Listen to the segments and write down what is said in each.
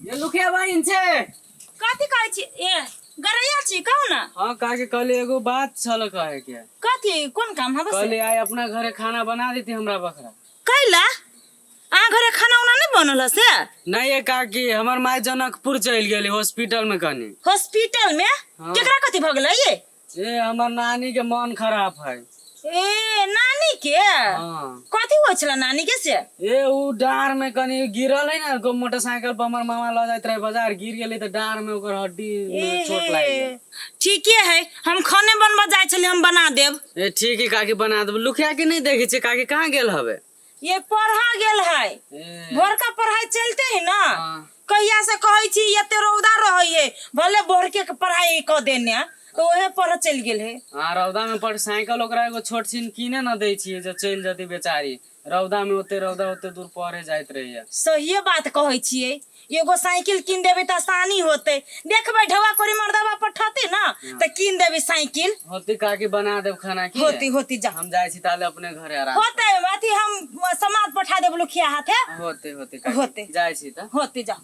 ये लुखिया बहिन छै। कथी कहै छी ए गरैया छी, कहू ना। हाँ काकी, कहली एगो बात छल कहे के। कथी, कोन काम हबे से? कहली आइ अपना घरे खाना बना देती हमरा बखरा। कैला अहाँ घरे खाना उना नहीं बनल है से? नहीं ये काकी, हमर माय जनकपुर चलि गेली हॉस्पिटल में कनी। हॉस्पिटल में? हाँ। केकरा कथी भऽ गेलै ये? ए हमर नानी के मन खराब है। ए नानी के? हाँ। कथी होइ छला नानी के से? ए उ डाँर में कनी गिरल है ना, गो मोटरसाइकिल पर हमर मामा ल जाइत रहे बाजार, गिर गेलै त डाँर में ओकर हड्डी में चोट लागि गेल। ठीके है, हम खाने बनबऽ जाइ छली, हम बना देब। ए ठीक है काकी, बना देब। लुखिया के नहीं देखै छियै काकी, कहाँ गेल हवे? ये पढ़ा गेल है। ए, भोर का पढ़ाई चलते है ना। हाँ। कहिया से कहै छी एते रौदा रहै है, भले भोर के पढ़ाई क देने, तो ओहे पढ़ चलि गेल है। हाँ रौदा में पर साइकिल ओकरा एगो छोट छिन कीने न दै छियै जे चलि जतै बेचारी, रौदा में ओते रौदा ओते दूर पढ़े जाइत रहैया। सहिए बात कहै छियै, एगो साइकिल कीन देबै तऽ आसानी होतै। देखबै ढौआ कोरी मर्दवा पठते ना तऽ कीन देबै साइकिल। होती काकी, बना देब खाना की? होती होती, जा। हम जाइ छी ताले अपने घरे आराम। होते, अथी हम समाज पठा देब लुखिया हाथे। होते होते काकी। होते। जाइ छी तऽ। होते, जा।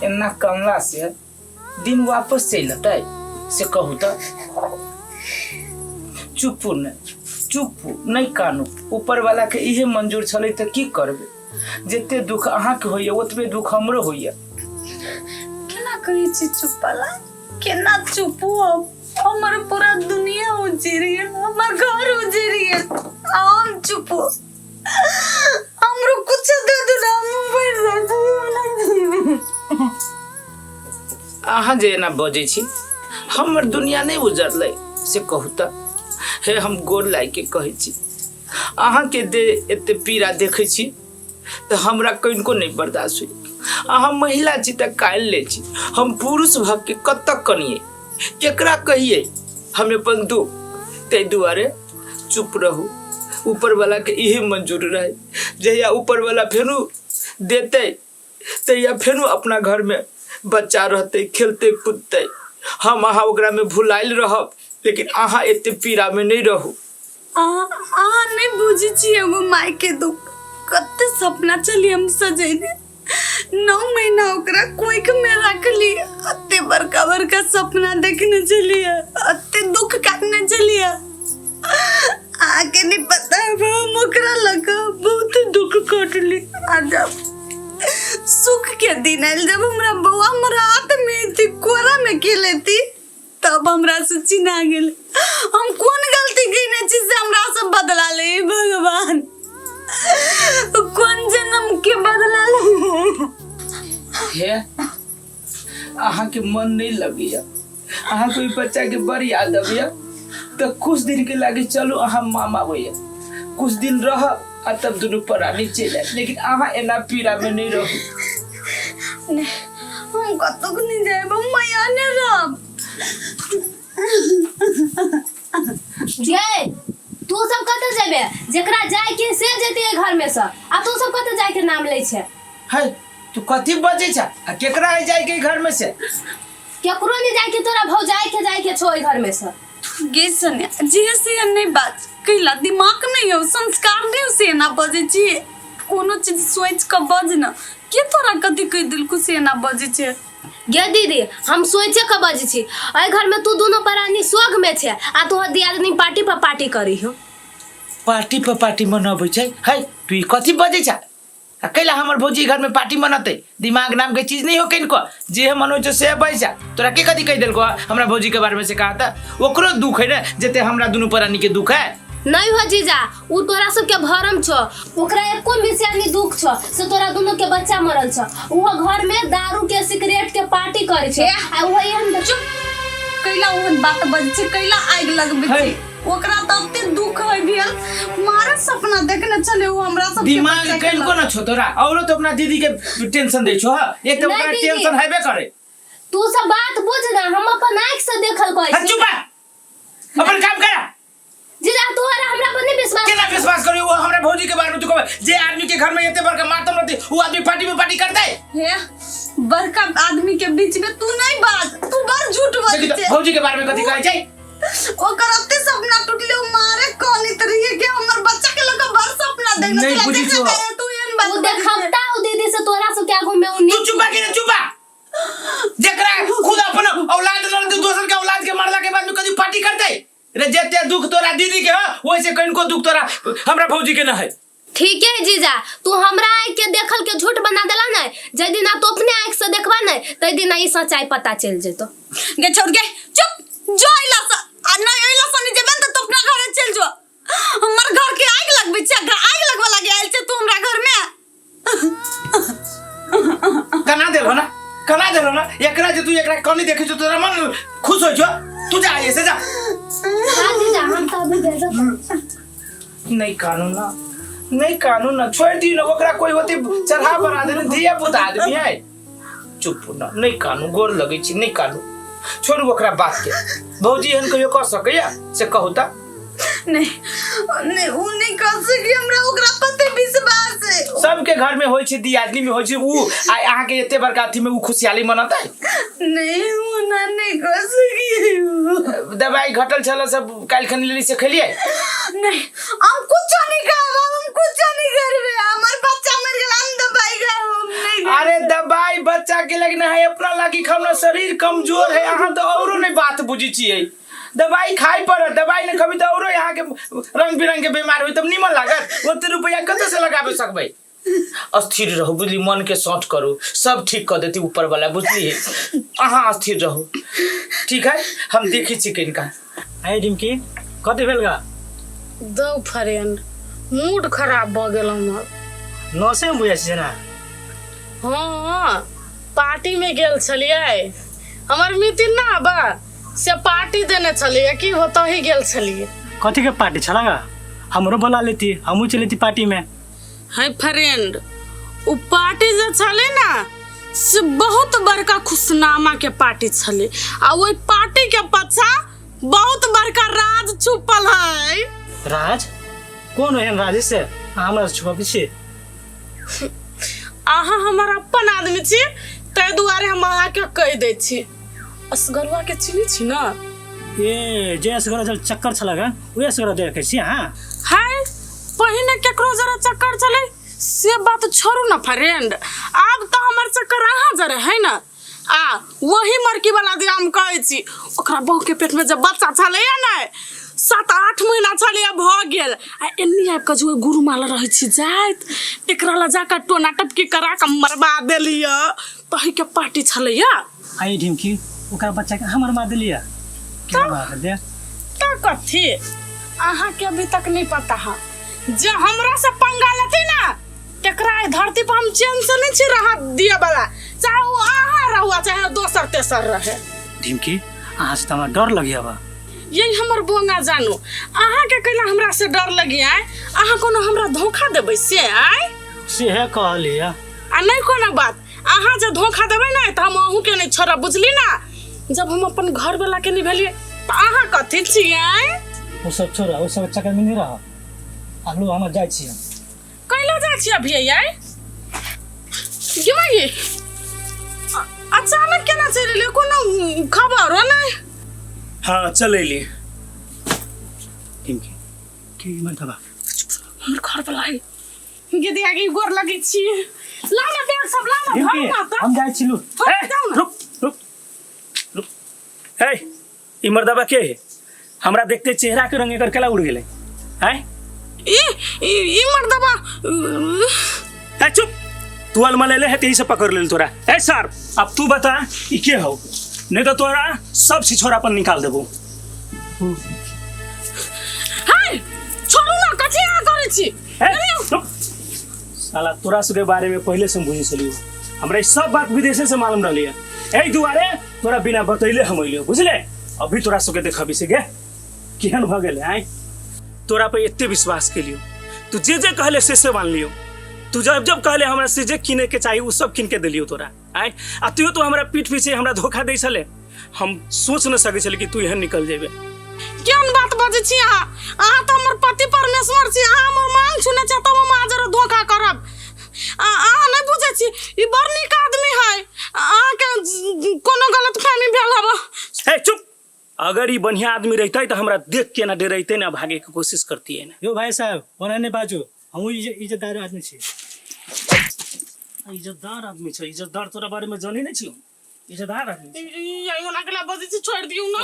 एना कमला से दिन वापस चलि अतै से कहू तऽ? चुपू नहि, चुपू नहि, कानू। ऊपर वाला के इहे मंजूर छलै तऽ की करबै? जते दुख अहाँके होइए ओतबे दुख हमरो होइए। केना कहै छी चुपला, केना चुपू हम? हमर पूरा दुनिया उजरि गेल, हमर घर उजरि गेल, आ हम चुपू? हमरो कुछ दे दू ना, हम मरि जाइ छी, हम नहि जीबै। अहाँ जे एना बजै छी, हमर दुनिया नहि उजरलै से कहू तऽ? हे हम गोर लागि के कहै छी, अहाँके दे एते पीड़ा देखै छी तऽ हमरा कनिको नहि बर्दाश्त होइए। अहाँ महिला छी तऽ काल्हि लै छी, हम पुरुष भऽ के कतऽ कनियै, केकरा कहियै हम अपन दुख? ताहि दुआरे चुप रहू। ऊपरवला के इहे मंजूर रहे। जहिया ऊपरवला फेरू देतै तहिया फेरू अपना घरमे बच्चा रहतै, खेलतै कूदतै, हम अहाँ ओकरामे भुलायल रहब, लेकिन अहाँ एते पीड़ामे नहि रहू। अहाँ अहाँ नहि बुझै छी एगो मायके दुख। कते सपना छली हम सजेने, 9 महीना ओकरा कोखिमे रखली, एते बड़का बड़का सपना देखने छलियै, एते दुख काटने छलियै। अहाँके नहि पता है, हम ओकरा लऽ कऽ बहुत दुख काटली। आ जब सुख के दिन आयल, जब हमरा बौआ हमरा हाथमे थी, कोरामे खेलेती, तब हमरा से चिन्हा गेल। हम कोन गलती केने छी से हमरा से बदला ले भगवान? कोन जन्म के बदला ले? हे अहाँके मन नहीं लगैया, अहाँके ओहि बच्चा के बड़ याद अबैया, तऽ कुछ दिन के लागे चलू अहाँ मामा भैया कुछ दिन रह आ तब दुनू प्राणी चलि आयब, लेकिन अहाँ एना पीड़ा में नहीं रहू। नहीं, हम कतौ नहीं जाएब, हम मैया ने रहब। गे तू सब कतऽ जेबे? जेकरा जाय के से जेते घर में से, आ तू सब कतऽ जाय के नाम लै छै? है तू कथी बजै छ आ केकरा है जाय के घर में से? केकरो नहीं जाय के, तोरा भौजाई के जाय के छो घर में से। गे सने जे से नहीं बात कैला दिमाग नहीं हो, संस्कार नहीं हो, से ना बजै छी। कोनो चीज सोच के बज न। के तोरा कथी कहि देलकू से ना बजै छै? गे दीदी, हम सोचे के बजै छी, एहि घर में तू दोनों प्राणी सोग में छे आ तोहर दियादनी पार्टी पर पार्टी करी हो। पार्टी पर पार्टी मनबै छै? है तू ई कथी बजै छ? आ कैला हमर भौजी घर में पार्टी मनतै? दिमाग नाम के चीज नहीं हो किनको, जे मन होइ छौ से बैसा। तोरा के कथी कहि देलको हमरा भौजी के बारे में से कहा त? ओकरो दुख है ने जते हमरा दुनू प्राणी के दुख है। नहीं हो जीजा, उ तोरा सबके भरम छो, ओकरा एको मिसिया नहीं दुख छो से तोरा दोनों के बच्चा मरल छो। उहो घर में दारू के सिगरेट के पार्टी करे छे आ उहो एहन। चुप, कैला ओहन बात बजै छै? कैला आगि लगबै है। छै? ओकरा तऽ एते दुख है भेल, मारे सपना देखने छलै ओ हमरा सबके दिमाग बच्चा के कनिको न छो तोरा, औरो तो अपना दीदी के टेंशन दै छो। हा एक तऽ नहीं ओकरा दीदी। टेंशन हेबे करे। तू सब बात बुझ ना, हम अपन आँख से देखल कहै हट छी। चुप बा, अपन काम करा। जीजा, तोहरा हमरा पर नहीं विश्वास? केना विश्वास करी वो हमरा भौजी के बारे में? तू कहबे जे आदमी के घर में एते बड़का मातम रहते वो आदमी पार्टी में पार्टी करते? हे बड़का आदमी के बीच में तू नहीं बाज, तू बड़ झूठ बजै देखी छै। तऽ भौजी के बारे में कथी कहै छै। ओकर एते सपना टूटले, ओ मारे कानित रहिए कि हमर बच्चा के लऽ कऽ बड़ सपना देख ना नहीं तोरा बुझी देखा छो। तारे, तू एहन बात उ बजै छै। देखता उ दीदी से तोरा सब के आगू में उ तू नीक चुपा कि नहीं चुपा जेकरा खुद अपन औलाद न रहते दोसर के औलाद के मारला के बाद में कभी पार्टी करते रे जेते दुख तोरा दीदी के हो वैसे कनको दुख तोरा हमरा भौजी के न है। ठीक है जीजा, तू हमरा आँख के देखल के झूठ बना देला ने, जै दिना तू अपने आँख से देखबा ने तै दिना ई सच्चाई पता चल जेतो। गे छोड़ गे चुप जो अइला स आ नहीं अइला स नहीं जेबे त तू अपना घरे चल जो। हमर घर के आग लगबै छै, आग लगवा लागे आयल छै तू हमरा घर में। कना देल हो ना, कना देल हो ना, एकरा जे तू एकरा कनी देखै छौ तोरा मन खुश होइ छौ, तू जा ऐसे जा। हां जीजा, हम तो अभी भेजत। नहीं कानून ना, नहीं कानून ना, छोड़ दी ना ओकरा कोई होती चढ़ा बढ़ा देने धिया पुता आदमी है। चुप ना, नहीं कानून गोर लगै छी, नहीं कानून छोड़ू ओकरा बात के। भौजी एहन कहियो कह सकैया से कहू त? नहीं नहीं, उ नहीं कह सकी, हमरा ओकरा पते विश्वास है। सबके घर में होइ छै, दियादनी में होइ छै उ, आ अहाँ के एते बड़का अथी में उ खुशहाली मनतै? नहीं, उ ना नहीं कह सकी। दवाई घटल छल सब काल्हि खन लेली से खेलियै? नहीं, हम कुछ नहीं खाब, हम कुछ नहीं करबे, हमर बच्चा मर गेल, हम दवाई खाब, हम नहीं करबे। अरे दवाई बच्चा के लगना है, अपना लागी खाब ना, शरीर कमजोर है, अहाँ तो औरो नहीं बात बुझी छियै। दवाई खाइ पड़त, दवाई नहीं खबी तो औरो यहाँ के रंग बिरंग के बीमार होई तब निमन लागत, ओते रुपया कतऽ से लगाबे सकबै? अस्थिर रहू बुझली, मन के सौंठ करू, सब ठीक कऽ देती ऊपर वाला बुझली, अहाँ अस्थिर रहू ठीक है। हम देखै छी कनिका। आइ डिमकी कथी भेल गा? दौ फ्रेंड मूड खराब भऽ गेल हमर। नशे में बुझै छी ना? हाँ, पार्टी में गेल छलियै, हमर मितिन ना बा से पार्टी देने छलियै कि ओतऽ ही गेल छलियै। कथी के पार्टी छला गा? हमरो बोला लेती, हमहूँ चलेती पार्टी में। है फ्रेंड, उ पार्टी जे छलै ना से बहुत बड़का खुशनामा के पार्टी छलै, आ ओहि पार्टी के पछा बहुत बड़का राज छुपल है। राज? कोन एहन राज से अहाँ हमरा से छुपाबै छी? अहाँ हमर अपन आदमी छी ताहि दुआरे हम अहाँके कहि दै छी। असगरुआ के चिन्है छी ना? ए जे असगरुआ जल चक्कर छला गा उहे असगरुआ देखै छी अहाँ? हाय, पहिने केकरो जरा चक्कर छलै से बात छोड़ू ना फ्रेंड, आब तऽ हमर चक्कर अहाँ जरे है ना। आ वही मरकी वाला जे हम कहै छी, ओकरा बहू के पेट में जब बच्चा छलैया ने 7-8 महीना छलैया भऽ गेल, आ एन्नी आबि कऽ जे ओहि गुरु माला रहै छी जाइत एकरा लऽ जाकऽ टोना टपकी करा कऽ मरबा देलियै, तही के पार्टी छलैया। आई ढिमकी ओकरा बच्चा के अहाँ मरबा देलियै? केना मरबा देलियै? तऽ कथी अहाँ के अभी तक नहीं पता है, जे हमरा से पंगा लेतै ना तेकरा एहि धरती पर हम चैन से नहीं छी रह दिए वाला, चाहे वो अहाँ रहुआ चाहे दोसर तेसर रहे। ढिमकी अहाँ से तऽ हमरा डर लगिया बा। यही हमर बोंगा जानू, अहाँ के कैला हमरा से डर लगी आय? अहाँ कोनो हमरा धोखा देबै से आय? सेहे कहलियै। आ नहीं कोनो बात, अहाँ जे धोखा देबै ने तऽ हम अहूँ के नहीं छोड़ब बुझली ना। जब हम अपन घर वाला के नहीं भेलियै तऽ अहाँ कथी छियै? ओ सब छोड़ा, ओ सब चक्कर में नहीं रह। आलू हम जाइ छी। कैला जाइ छी अभी आय? गे माई, अचानक केना चलि एलियै? कोनो खबरो नहि। हाँ चल एलियै। ढिमकी की मर्दबा? हमर घर वाला है। गे दिया के गोर लगै छी, ला ना बैग सब ला ना, ढिमकी, भर ना तऽ। हम जाइ छी लू। थोड़ा ए, जाउ ना। रुक रुक रुक। ए, ई मर्दबा के है? हमरा देखते चेहरा के रंग एकर केला उड़ गेलै। आय? ई ई ई मर्दबा। ए चुप, तू अलमा ले ले है तेही से पकड़ लेल तोरा। ए सर, अब तू बता ई के हौ, नहीं तो तोरा सब छिछोरा पर निकाल देबो। हाय, छोड़ू ना, कथी अहाँ करै छी? ए, रुक। साला तोरा सबके बारे में पहले से हम बुझै छलियौ, हमरा ई सब बात विदेशे से मालूम रहलै। एहि दुआरे तोरा बिना बतैले हम अइलियौ बुझले। अभी तोरा सबके देखबी से गे केहन भऽ गेलै। आँय, तोरा पे एते विश्वास केलियौ, तू जे जे कहले से से मानलियौ, तू जब जब कहले हमरा से जे किने के चाही उ सब किन के देलियौ तोरा। आँय, आ तू तो हमरा पीठ पीछे हमरा धोखा दै छले, हम सोच न सकै छली कि तू एहन निकल जेबे। केहन बात बजै छी अहाँ? अहाँ तऽ हमर पति परमेश्वर छी, अहाँ हमर मांग छूने छी तब हम अहाँ जरे धोखा करब। अहाँ नहि बुझै छी, ई बड़ नीक आदमी है, अहाँके कोनो गलतफहमी भेल हब। ए चुप, अगर ई बढ़िया आदमी रहते तो हमरा देख के ना डरैते ना भागे के कोशिश करती है ना। यो भाई साहब, ओना नहीं बाजू, हमहूँ इज्जतदार आदमी छी। इज्जतदार आदमी छै, इज्जतदार तोरा बारे में जानै नहीं छियौ, इज्जतदार आदमी छै। ये ओना के ला बजै छी, छोड़ दियौ ना।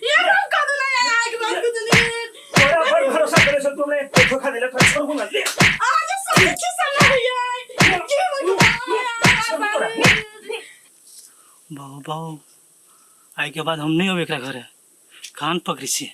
ये रोका दे ना, आग बात के दे। तोरा पर भरोसा करे छल, तू हमरा एते धोखा देलक, तोरा छोड़बो ना ले। आज सब की समझ ये के भगवान। बाबू बाबू, आइ के बाद हम नहीं अबै एकरा घरे, कान पकड़ै छी।